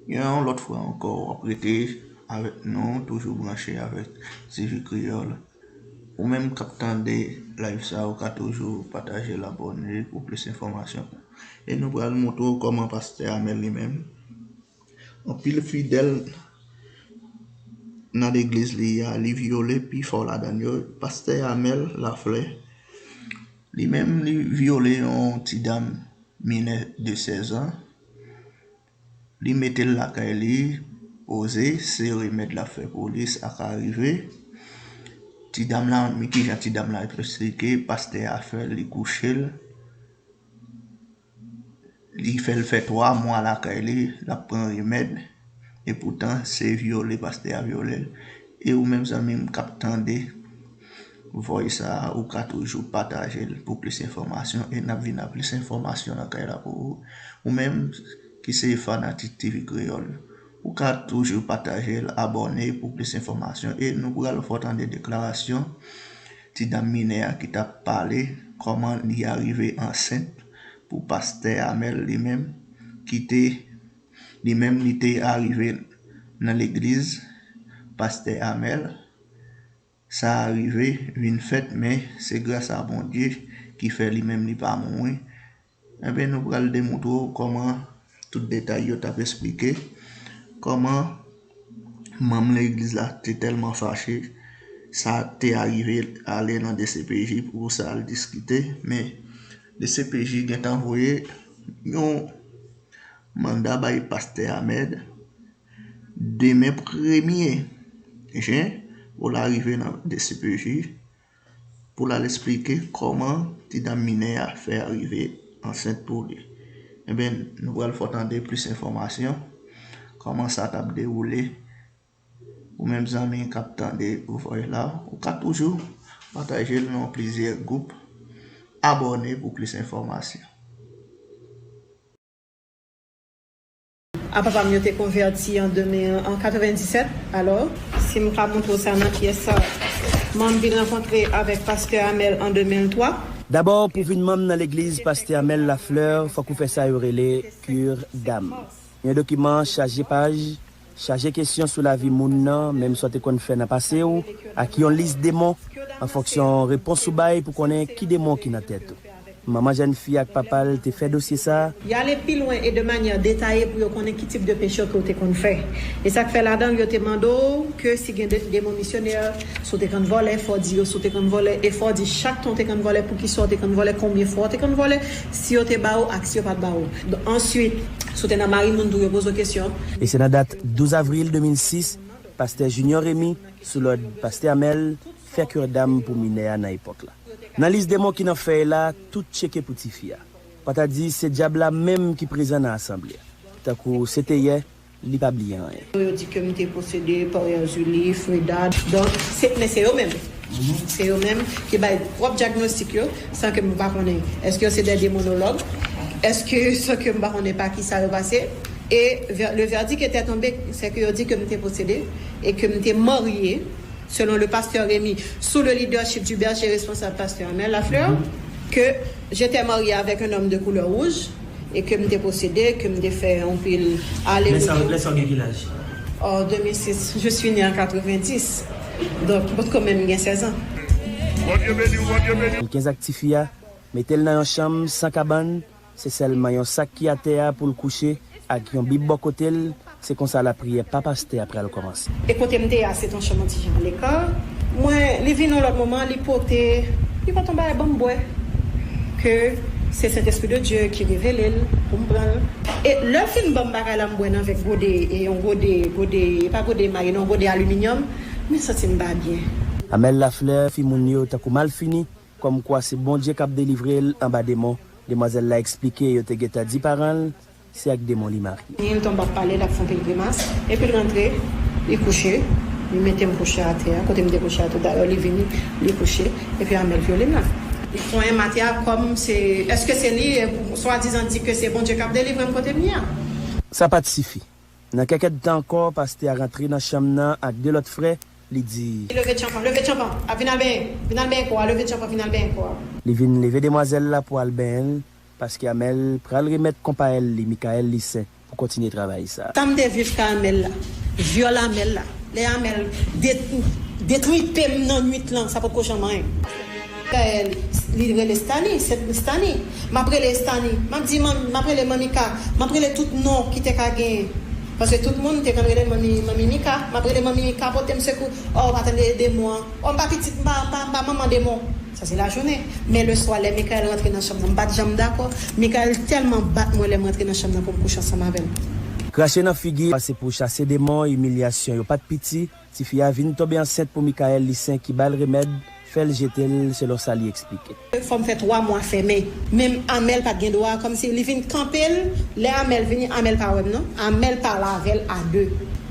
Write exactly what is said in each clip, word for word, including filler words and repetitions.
Yon lòt fwa ankò, w ap rete avèk nou, toujou branche avèk T V Kreyòl. Ou menm k ap tande live sa, ou ka toujou pataje l, abòne pou plis enfòmasyon. E nou pral montre w kòman pastè Amèl li menm, anpil fidèl nan legliz li a, li vyole pifò ladan yo. Pastè Amèl Laflè, li menm, li vyole yon ti dam minè de sèz an. Li mete l lakay li, poze, se remèd l ap fè pou li, sa ka rive. Ti dam la, men kijan ti dam la eksplike, pastè a fè l, li kouche l. Li fè l fè twa mwa lakay li, l ap pran remèd. Epoutan, se vyole pastè a vyole l. E ou menm zanmi m k ap tande voice sa a, ou ka toujou pataje l pou plis enfòmasyon. E n ap vin ak plis enfòmasyon lakay la pou ou. Ou menm ki se fanatik T V Kreyòl, ou ka toujou pataje l, abòne pou plis enfòmasyon. E nou pral fè w tande deklarasyon ti dam minè a ki t ap pale kòman li arive ansent pou pastè Amèl li menm, ki te, li menm li te arive nan legliz pastè Amèl. Sa arive vin fèt, men se gras a Bondye ki fè li menm li pa mouri. Enben, nou pral demontre w kòman tout detay yo t ap eksplike kòman manm legliz la te tèlman fache, sa te arive ale nan D C P J pou sa al diskite, men D C P J gentan voye yon manda bay pastè Amèl demen premye jen pou l arive nan D C P J pou l al eksplike kòman ti dam minè a fè rive ansent pou li. Enben, nou pral fè w tande plis enfòmasyon, kòman sa t ap dewoule. Ou menm zanmi k ap tande voice la, ou ka toujou pataje l nan plizyè gwoup, abòne pou plis enfòmasyon. A papa m yo te konvèti an de mil, an katrevendisèt. Alò, si m ka montre w sa nan pyès sa, mwen m vin rankontre avèk pastè Amèl an de mil twa. Dabò, pou vin manm nan legliz pastè Amèl Laflè, fòk ou fè sa yo rele cure d'âme. Yon dokiman chaje paj, chaje kesyon sou lavi moun nan, menm sa w te konn fè nan pase w, ak yon lis demon, an fonksyon repons ou bay pou konnen ki demon ki nan tèt ou. Manman jèn fi ak papa l te fè dosye sa a. Y ale pi lwen e de manyè detaye pou yo konnen ki tip de peche ke w te konn fè. E sa k fè ladan l, yo te mande w ke si gen de, demon misyonè, si w te konn vòlè, fò w di yo si w te konn vòlè, e fò w di chak tan w te konn vòlè, poukisa w te konn vòlè, konbyen fwa w te konn vòlè, si yo te ba w ak si yo pa t ba w. Answit, si w te nan mari moun tou, yo poze w kesyon. E se nan dat douz avril de mil sis, pastè Junior Remy, sou lòd pastè Amèl, fè cure d'âme pou minè a nan epòk la. Nan lis demon ki nan fèy la, tout tcheke pou tifi a. Pa ta di se dyab la menm ki prezan nan asanble a. Tankou se te yè, li pa bliye anyen. Yo di ke m te posede pa Erzuli, Freda. Donk, se, men se yo menm. Se yo menm ki bay pwòp dyagnostik yo, san ke m pa konnen. Èske yo se de demonològ? Èske, san ke m pa konnen pa ki sa yo pase? E ver-, le verdict était tombé, c'est que yo di ke m te posede e ke m te marye, selon le pasteur Rémy, sous le leadership du berger responsable, pasteur Amel Lafleur, que j'étais mariée avec un homme de couleur rouge et que m te posede, ke m te fè anpil ale. Lè sa, lè sa w gen ki laj? En deux mille six, je suis née en quatre-vingt-dix. Donc, mwen kanmenm gen sèz an. Bondye beni w, Bondye beni w. Kenz ak tifi a, mete l nan yon chanm san kabann, se sèlman yon sak ki atè a pou l kouche, ak yon bib bò kote l, se konsa lapriyè pa pastè a pral kòmanse. E kote m te ye a, se t yon chanm yon ti jan aleka. Mwen, li vin yon lòt moman, li pote, li pote yon bagay ban m bwè. Ke se Sentespri de Dye ki revele l pou m pran l. E lè l fin ban m bagay la, m bwè nan vè gode, e yon gode, gode, e pa gode maye, non, gode aliminyòm, mwen santi m pa byen. Amel Lafleur, fi moun yo tankou malfini, kòmkwa se Bondye k ap delivre l anba demon. Demwazèl la eksplike yo te gentan di paran l se ak demon li marye. Li tonbe ap pale, l ap fè anpil grimas, epi l rantre, li kouche, li mete m kouche atè a, kote m te kouche a tou dayè, li vini, li kouche, epi Amel vyole m la. Li konyen m atè a kòm se, èske se li, e, swadizan di ke se Bondye k ap delivre m kote m ye a? Sa pa t sifi. Nan kèk èdtan ankò, pastè a rantre nan chanm nan ak de lòt frè, li di. Leve tchanpan, leve tchanpan, a vin al benyen, vin al benyen kò a, leve tchanpan, vin al benyen kò a. Li vin leve demwazèl la pou al benyen l, paske Amel pral remèt konpayèl li, Michael Lissaint, Kontinye travay sa. Sa m te viv kay Amèl la, vyòl Amèl la, lè Amèl det- detwipe m nan nwit lan, sa potko janm anyen. Mikaèl, li rele Stani, se Stani. M ap rele Stani, m ap di manmi, m ap rele Manmi Ka, m ap rele tout non ki te ka genyen. Paske tout moun te konn rele manmi, manmi Mika, m ap rele manmi Mika pote m sekou, o, pa tande demon an, o, m pa pitit, m pa, m pa, m pa manman demon. Sa se lajounen. Men leswa, lè Mikaèl rantre nan chanm nan, m pa t janm dakò. Mikaèl tèlman bat mwen lè m rantre nan chanm nan pou m kouche ansanm avè l. Krache nan figi, pase pou chase demon, imilyasyon yo pa t piti. Tifi a vin tonbe ansent pou Mikaèl Lisen ki ba l remèd, fè l jete l, selon sa li eksplike. Fò m fè twa mwa fèmen. Menm Amèl pa t gen dwa, kòmsi li vin kanpe l. Lè Amèl vini, Amèl pa wè m non. Amèl pale avè l a de.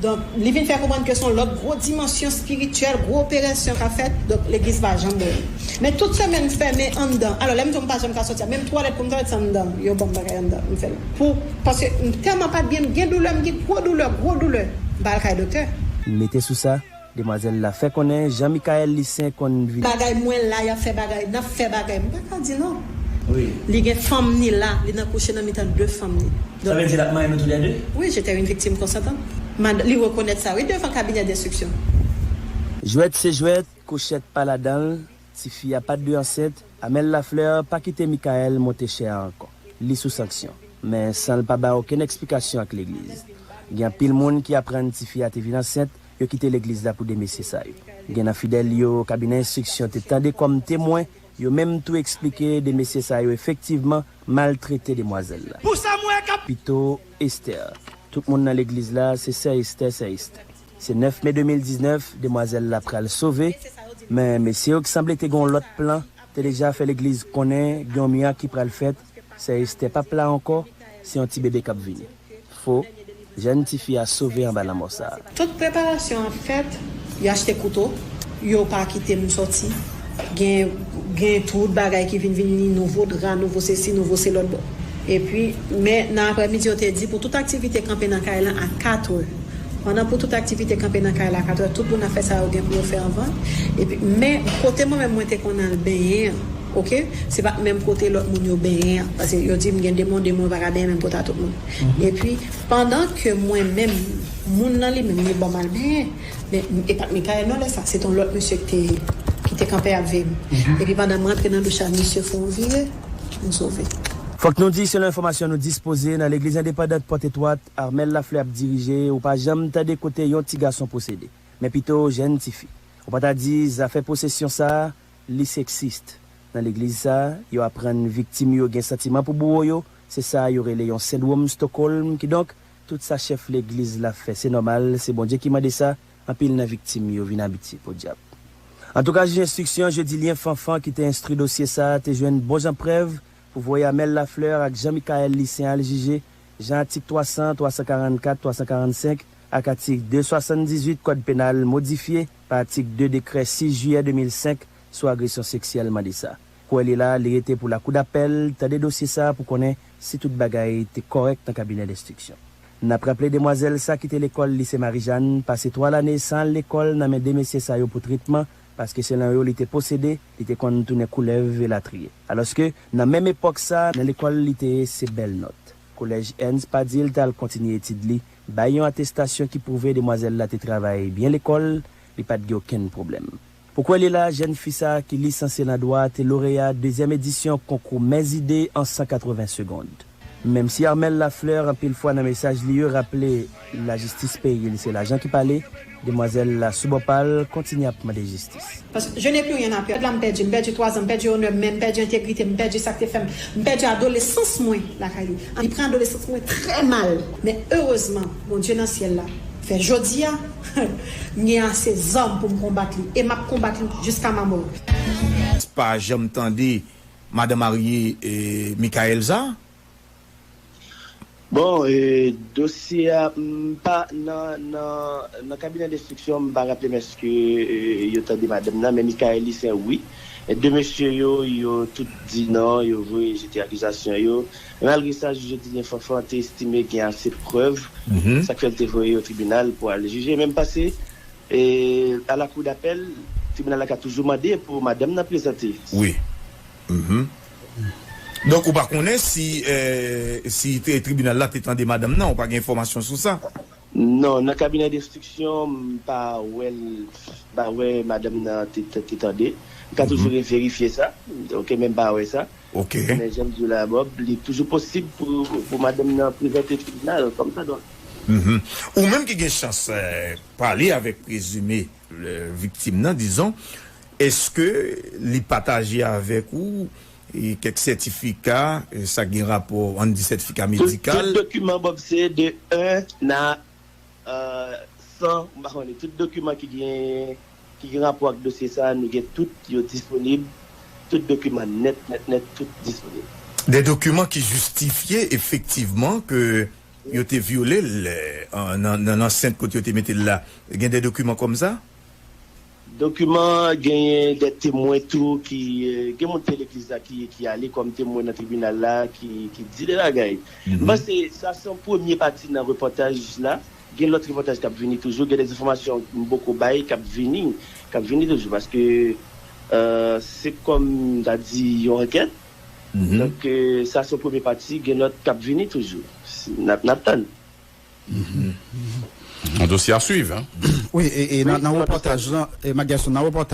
Donk, li vin fè konprann ke se yon lòt gwo dimansyon espirityèl, gwo operasyon k ap fèt. Donk, legliz pa janm ouvè. Men tout semèn m fèmen anndan. Alò, lè m di w m pa janm ka soti a, menm twalèt pou m twalèt se anndan. Yo ban m bagay anndan, m fè l. Pou, paske m tèlman pa t byen, m gen doulè, m gen gwo doulè, gwo doulè. M pa al kay doktè. Mete sou sa, demwazèl la fè konnen jan Mikaèl Lisen konn vin. Bagay mwen la, y ap fè bagay, n ap fè bagay. M pa ka di non. Wi. Li gen fanm ni la, li nan kouche nan mitan de fanm ni. Sa vle di l ap manyen nou toulède? Wi, j'étais une victime consentante. Mad- li rekonèt sa, wi, devan kabinè denstriksyon. Jwèt se jwèt, kouchèt pa ladan l, tifi a pa t dwe ansent, Amel Lafleur pa kite Michael monte chè a ankò. Li sou sanksyon. Men san l pa bay okenn eksplikasyon ak legliz. Gen anpil moun ki aprann tifi a te vin ansent, yo kite legliz la pou de mesye sa yo. Gen nan fidèl yo, kabinè enstriksyon te tande kòm temwen, yo menm tou eksplike de mesye sa yo efektivman maltrete demwazèl la. Pou sa mwen ka Pito, Esther. Tout moun nan legliz la, se sè Esther, sè Esther. Se nèf me de mil diznèf, demwazèl la pral sove, men mesye yo ki sanble te gen yon lòt plan, te deja fè legliz konnen gen yon mirak ki pral fèt, sè Esther p ap la ankò, se yon ti bebe k ap vini. Fo, jèn tifi a sove anba lanmò sa a. Tout preparasyon an fèt, yo achte kouto, yo pa kite m sòti. Gen, gen tout bagay ki vin vini, nouvo dra, nouvo sesi, nouvo se lòt bò. Epi, men nan aprèmidi, yo te di pou tout aktivite kanpe nan kay lan a katrè. Pandan pou tout aktivite kanpe nan kay la a katrè, tout moun ap fè sa yo gen pou yo fè anvan. Epi, men kote mwen menm mwen te konn al benyen an, oke? Se pa menm kote lòt moun yo benyen an. Paske yo di m gen demon, demon yo pa ka benyen menm kote a tout moun. Epi, pandan ke mwen menm, moun nan li menm, li ban m al benyen. Men, e pa t Michael non lè sa, se t yon lòt mesye ki te, ki te kanpe ap veye m. Epi pandan m rantre nan douch la, misye fè yon vire, m sove. Fòk nou di, selon enfòmasyon nou dispoze, nan legliz endepandant Pòt Etwat, Armel Lafleur ap dirije, ou pa janm tande kote yon ti gason posede, men pito jèn tifi. Ou pa ta di zafè posesyon sa a, li seksist. Nan legliz sa a, yo aprann viktim yo gen santiman pou bouro yo, se sa yo rele yon sendwòm Stockholm, kidonk, tout sa chèf legliz la fè, se nòmal, se Bondye ki mande sa, anpil nan viktim yo vin abitye, podyab. Antouka, jij enstriksyon Jedilyen Fanfan ki te enstwi dosye sa a te jwenn bon jan prèv pou voye Amel Lafleur ak Jean Michael Lissaint al jije, jan atik twa san, twa san karannkat, twa san karannsenk ak atik de swasanndizuit Kòd Penal modifye pa atik de dekrè sis jiyè de mil senk sou agresyon seksyèl mande sa. Kou èl ye la, li rete pou lakou dapèl tande dosye sa a pou konnen si tout bagay te kòrèk nan kabinè denstriksyon. N ap raple demwazèl sa kite lekòl Lise Marijàn, pase twa lane san al lekòl nan men de mesye sa yo pou tretman, paske selon yo li te posede, li te konn tounen koulèv elatriye. Alòske, nan menm epòk sa, nan lekòl li te ye se bèl nòt. Kolèj Ernst Padil t al kontinye etid li, bay yon atestasyon ki pwouve demwazèl la te travay byen lekòl, li pa t gen okenn pwoblèm. Pou kou èl ye la, jèn fi sa a ki lisansye nan dwa te loreya dezyèm edisyon konkou Mèzide an san katreven segond. Menm si Armel Lafleur anpil fwa nan mesaj li yo raple lajistis peyi l se lajan ki pale, demwazèl la sou bò pa l kontinye ap mande jistis. Paske je n'ai plus rien à perdre. La m pèdi, m pèdi twa zan, m pèdi onè m, m pèdi entegrite m, m pèdi sa k te fè m, m pèdi adolesans mwen lakay li. Li pran adolesans mwen trè mal. Men erezman, Bondye nan syèl la fè jodi a, m gen ase zam pou m konbat li. E m ap konbat li jiska ma mò. Pa janm tande madan marye e Michael sa? Bon, e, dosye a, m pa nan, nan, nan kabinè denstriksyon, m pa raple m èske, e, yo tande madanm nan, men Michael Lissaint, wi. E de mesye yo, yo tout di non, yo voye jete akizasyon yo. Men malgre sa, jij Jedilyen Fanfan te estime gen ase prèv, sa k fè l te voye yo tribinal pou al jije. Men m panse, e, a la kou dapèl, tribinal la ka toujou mande pou madanm nan prezante. Wi. Mhm. Donk, ou pa konnen si, eh, si tri- tribinal la te tande madanm nan, ou pa gen enfòmasyon sou sa? Non, nan kabinè denstriksyon, m pa wè l, m pa wè madanm nan te, te, te tande. M ka toujou reverifye sa. Ok, men m pa wè sa. Ok. Men jan m di w la, Bob, li toujou posib pou, pou madanm nan prezante tribinal kòm sa dwa. Mhm. Ou menm ki gen chans, eh, pale avèk prezime, eh, viktim nan, dizon, èske li pataje avèk ou e kèk sètifika, e sa gen rapò, ann di sètifika medikal. Tout dokiman, Bob, se de un à, euh, cent, m pa konnen, tout dokiman ki gen, ki gen rapò ak dosye sa, nou gen tout, yo disponib, tout dokiman nèt, nèt, nèt, tout disponib. De dokiman ki jistifye efektivman ke yo te vyole l, eh, an, nan, nan ansent kote yo te mete l la. Gen de dokiman kòm sa? Dokiman, genyen de temwen tou ki, eh, gen moun te legliz la ki, ki ale kòm temwen nan tribinal la, ki, ki di de bagay. M panse sa se yon premye pati nan repòtaj la. Gen lòt repòtaj k ap vini toujou, gen de enfòmasyon m poko bay k ap vini, k ap vini toujou, paske, eh, se kòm m ta di yon ankèt. Donk, eh, sa se yon premye pati, gen lòt k ap vini toujou. Si, n ap, n ap tann. Un dossier à suivre, hein? Wi, e, e nan, nan repòtaj lan, e, Mac Garçon, nan repòtaj